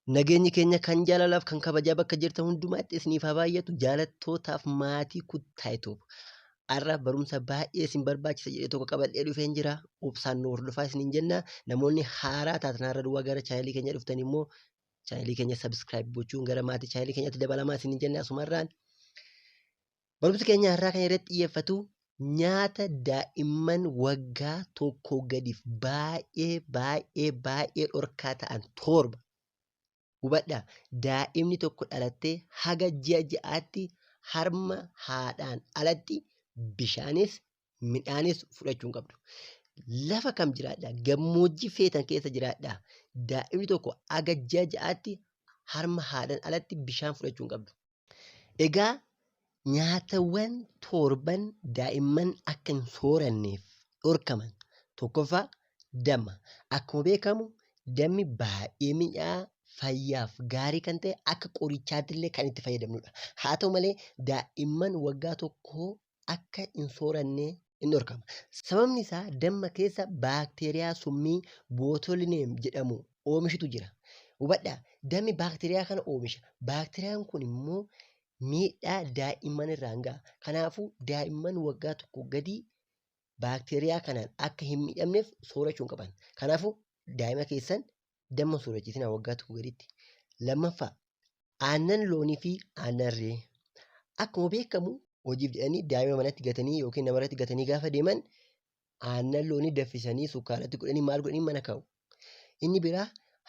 Nageenyi keenya kan jaalalaaf kan kabajaa bakka jirtan hundumaatti isiniif haa baay'atu jaalattootaaf maatii Kuttaayituuf. Har'a barumsa baay'ee isin barbaachisa jedhee tokko qabadhee dhufeen jira. Obsaan nu hordofaa isiniin jenna. Namoonni haaraa taatan har'a duwwaa gara chaanalii keenya dhuftan immoo chaanalii keenya subscribe gochuun gara maatii chaanalii keenyatti dabalamaa isiniin jenna asumarraan. Barumsi keenya har'aa kan irratti xiyyeeffatu nyaata daa'imman waggaa tokko gadiif baay'ee baay'ee baay'ee dhorkaa ta'an 7. Hubadhaa, daa'imni tokko dhalattee haga ji'a 6tti harma haadhaan alatti bishaanis midhaanis fudhachuu hin qabdu. Lafa kam jiraadhaa, gammoojjii feetan keessa jiraadhaa, daa'imni tokko haga ji'a 6tti harma haadhaan alatti bishaan fudhachuu hin qabdu. Egaa nyaatawwan torban daa'imman akka hin sooranneef dhorkaman tokkoffaa damma. Akkuma beekamu dammi baay'ee mi'aa fayyaaf gaarii kan ta'e akka qorichaatti illee kan itti fayyadamnudha. Haa ta'u malee daa'imman waggaa tokkoo akka hin sooranne in dhorkama. Sababni isaa damma keessa baakteeriyaa summii bootolineem jedhamu oomishutu jira. Hubadhaa, dammi baakteeriyaa kana oomisha. Baakteeriyaan kun immoo miidhaa daa'imman irraan ga'a. Kanaafuu daa'imman waggaa tokko gadii baakteeriyaa kanaan akka hin miidhamneef soorachuu hin qaban. Kanaafuu daa'ima keessan damma hin soorachiisinaa waggaa tokko gaditti. Lammaffaa, aannan loonii fi aannan re'ee. Akkuma beekamu hojiif jedhanii daa'ima manatti gatanii yookiin namarratti gatanii gaafa deeman aannan loonii danfisanii sukkaaratti godhanii maal godhanii mana kaa'u. Inni biraa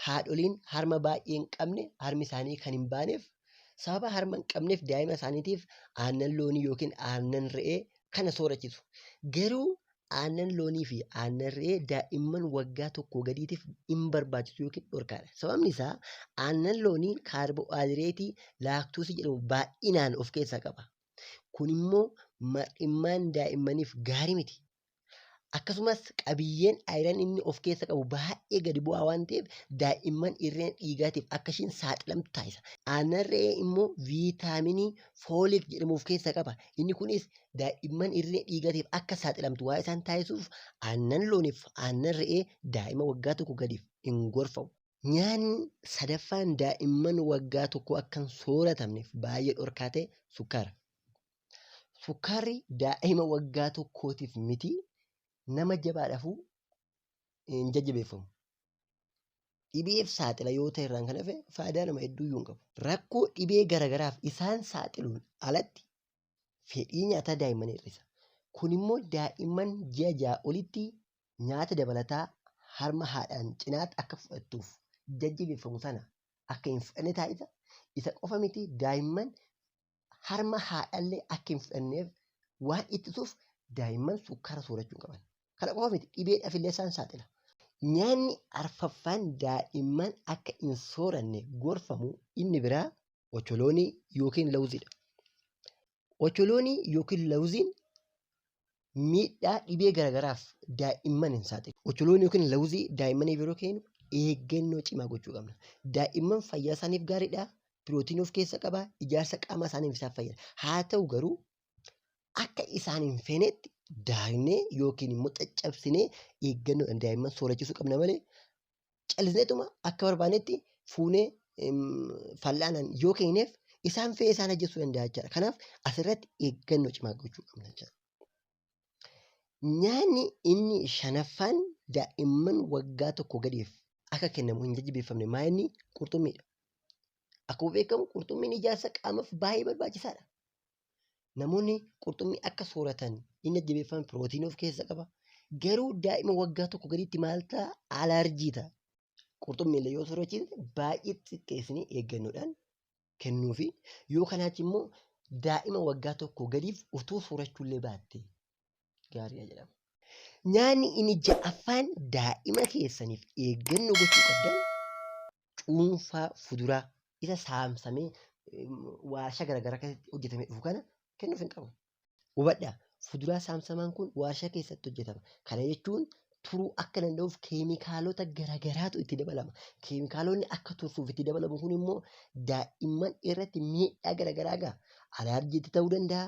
haadholiin harma baay'ee hin qabne harmi isaanii kan hin baaneef sababa harma hin qabneef daa'ima isaaniitiif aannan loonii yookiin aannan re'ee kana soorachisu. Garuu aannan loonii fi aannan re'ee daa'imman waggaa tokkoo gadiitiif hin barbaachisu yookiin dhorkaadha. Sababni isaa aannan loonii kaarboohayidireetii laaktoosii jedhamu baay'inaan of keessaa qaba. Kun immoo mar'immaan daa'immaniif gaarii miti. Akkasumas qabiyyeen ayiran inni of keessa qabu baay'ee gadi bu'aa waan ta'eef daa'imman hir'ina dhiigaatiif akka ishiin saaxilamtu taasisa. Aannan re'ee immoo viitaaminii fooliik jedhamu of keessaa qaba. Inni kunis daa'imman hir'ina dhiigaatiif akka saaxilamtu waan isaan taasisuuf aannan looniif aannan re'ee daa'ima waggaa tokko gadiif hin gorfamu. Nyaanni sadaffaan daa'imman waggaa tokko akka hin sooratamneef baay'ee dhorkaa ta'e sukkaara. Sukkaarri daa'ima waggaa tokkootiif miti nama jabaadhaafuu hin jajjabeeffamu. Dhibeef saaxila yoo ta'e irraan kan hafe faayidaa nama hedduu iyyuu hin qabu. Rakkoo dhibee garagaraaf isaan saaxiluun alatti fedhii nyaataa daa'immanii hir'isa. Kun immoo daa'imman ji'a 6 olitti nyaata dabalataa harma haadhaan cinaatti akka fudhattuuf jajjabeeffamu sana akka hin fudhanne taasisa. Isa qofa miti daa'imman harma haadhallee akka hin fudhanneef waan ittisuuf daa'imman sukkaara soorachuu hin qaban. Kana qofa miti dhibeedhaaf illee isaan saaxila. Nyaanni arfaffaan daa'imman akka hin sooranne gorfamu inni biraa ocholoonii yookiin lawuziidha. Ocholoonii yookiin lawuziin miidhaa dhibee garaagaraaf daa'imman hin saaxilu. Ocholoonii yookiin lawuzii daa'immaniif yeroo kennu eeggannoo cimaa gochuu qabna. Daa'imman fayyaa isaaniif gaariidha. Pirootiinii of keessa qaba. Ijaarsa qaamaa isaaniif isaan fayyada. Haa ta'u garuu akka isaan hin feenetti daaknee yookiin immoo caccabsinee eeggannoodhaan daa'imman soorachisuu qabna malee callisneetuma akka barbaannetti fuunee fal'aanaan yoo kennineef isaan fe'ee isaan ajjeesuu danda'a jechaadha. Kanaaf asirratti eeggannoo cimaa gochuu qabna jechaadha. Nyaanni inni shanaffaan daa'imman waggaa tokko gadiif akka kennamu hin jajjabeeffamne maa inni qurxummiidha. Akkuma beekamu qurxummiin ijaarsa qaamaaf baay'ee barbaachisaadha. Namoonni qurxummii akka sooratan inni jajjabeeffame pirootiinii of keessa qaba. Garuu daa'ima waggaa tokko gaditti maal ta'a? Alaarjii ta'a. Qurxummii illee yoo soorachiisne baay'ee xiqqeessinee eeggannoodhaan kennuufi yoo kanaa achi immoo daa'ima waggaa tokko gadiif utuu soorachuullee baatte gaariidha jedhama. Nyaanni inni ja'affaan daa'ima keessaniif eeggannoo gochuu qabdan cuunfaa fuduraa isa saamsamee waarshaa garaagaraa keessatti hojjetamee dhufu kana kennuuf hin qabu. Hubadhaa, fuduraa saamsamaan kun waarshaa keessatti hojjetama. Kana jechuun turuu akka danda'uuf keemikaalota garaagaraatu itti dabalama. Keemikaalonni akka tursuuf itti dabalamu kun immoo daa'imman irratti miidhaa garaagaraa gaha. Alaarjiitti ta'uu danda'a.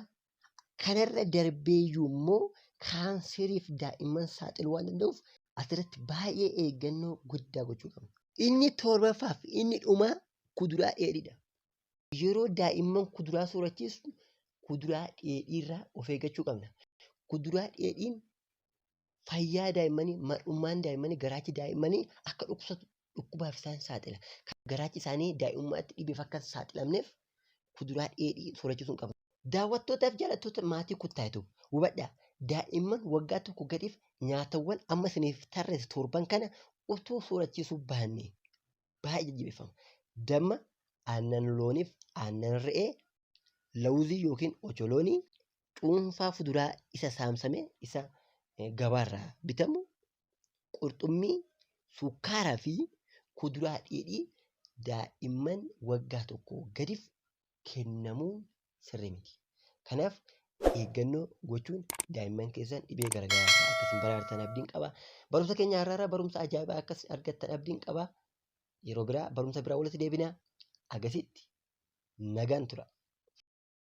Kanarra darbeeyyuu immoo kaanseriif daa'imman saaxiluu waan danda'uuf asirratti baay'ee eeggannoo guddaa gochuu qabna. Inni torbaffaaf inni dhumaa kuduraa dheedhiidha. Yeroo daa'imman kuduraa soorachiisnu kuduraa dheedhiirraa of eeggachuu qabna. Kuduraa dheedhiin fayyaa daa'immanii, mar'ummaan daa'immanii, garaachi daa'immanii akka dhukkubsatu dhukkubaaf isaan saaxila. Garaachi isaanii daa'imummaatti dhibeef akka hin saaxilamneef kuduraa dheedhii soorachisuu hin qabnu. Daawwattootaaf jaallattoota maatii Kuttaayituu hubadhaa daa'imman waggaa tokko gadiif nyaatawwan amma isiniif tarreesse torban kana utuu soorachiisuu baanne baay'ee jajjabeeffama. Damma, aannan looniif aannan re'ee, lawuzii yookiin ocholoonii, cuunfaa fuduraa isa saamsame isa gabaarraa bitamu, qurxummii, sukkaaraa fi kuduraa dheedhii daa'imman waggaa tokkoo gadiif kennamuun sirrii miti. Kanaaf eeggannoo gochuun daa'imman keessan dhibee garaagaraa irraa akka isin baraartan abdiin qaba. Barumsa keenya har'aarraa barumsa ajaa'ibaa akkas argattan abdiin qaba. Yeroo biraa barumsa biraa walitti deebina. Agasitti nagaan tura.